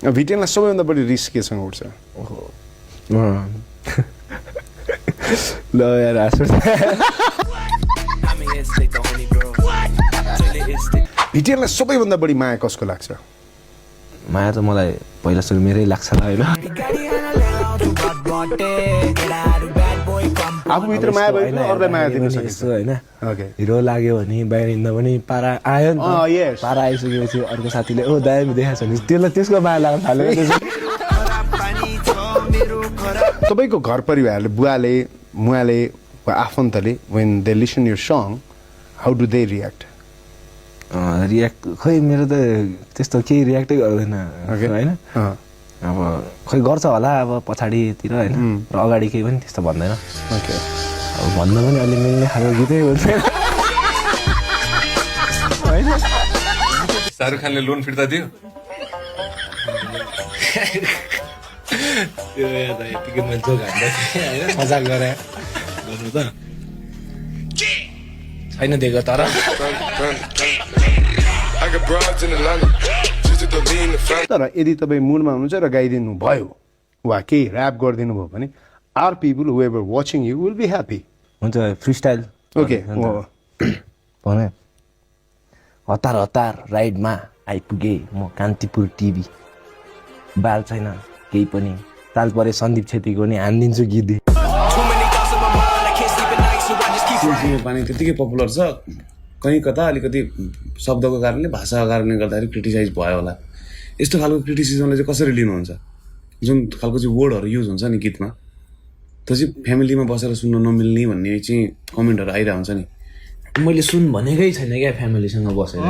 भिटेनलाई सबैभन्दा बढी रिस केसँग उठ्छ? ल यार भिटेनलाई सबैभन्दा बढी माया कसको लाग्छ? माया त मलाई पहिला सुरु मेरै लाग्छ ल होइन आफूभित्र माया भयो भने अरूलाई माया दिन सकिन्छ होइन ओके हिरो लाग्यो भने बाहिर हिँड्दा पनि पारा आयो नि yes. पारा आइसकेपछि अर्को साथीले ओ दामी देखाएको छ नि त्यसलाई त्यसको माया लाग्न थाल्यो तपाईँको घर परिवारले बुवाले मुवाले वा आफन्तले when they listen your song how do they react? React खै मेरो त त्यस्तो केही रियाक्टै गर्दैन होइन अब खै गर्छ होला अब पछाडितिर होइन र अगाडि केही पनि त्यस्तो भन्दैन ओके अब भन्न पनि अलि मिल्ने खालको गीतै हुन्छ शाहरुख खानले लोन फिर्ता दियो त्यो याद यतिकै मान्छे घान्दा होइन मजाक गरे गर्नु त छैन दिएको तर तर यदि तपाईँ मुडमा हुनुहुन्छ र गाइदिनु भयो वा केही ऱ्याप गरिदिनु भयो भने are people who ever watching you will be happy हुन्छ फ्री स्टाइल ओके भने हतार हतार राइडमा आइपुगे म कान्तिपुर टिभी बाल छैन केही पनि ताल परे सन्दीप छेत्रीको नि हानिदिन्छु गीत पानी त्यतिकै पपुलर छ कहीँ कता अलिकति शब्दको कारणले भाषाको कारणले गर्दाखेरि क्रिटिसाइज भयो होला यस्तो खालको क्रिटिसिजमले चाहिँ कसरी लिनुहुन्छ जुन खालको चाहिँ वर्डहरू युज हुन्छ नि गीतमा त्यो चाहिँ फ्यामिलीमा बसेर सुन्न नमिल्ने भन्ने चाहिँ कमेन्टहरू आइरहेको हुन्छ नि मैले सुन भनेकै छैन क्या फ्यामिलीसँग बसेर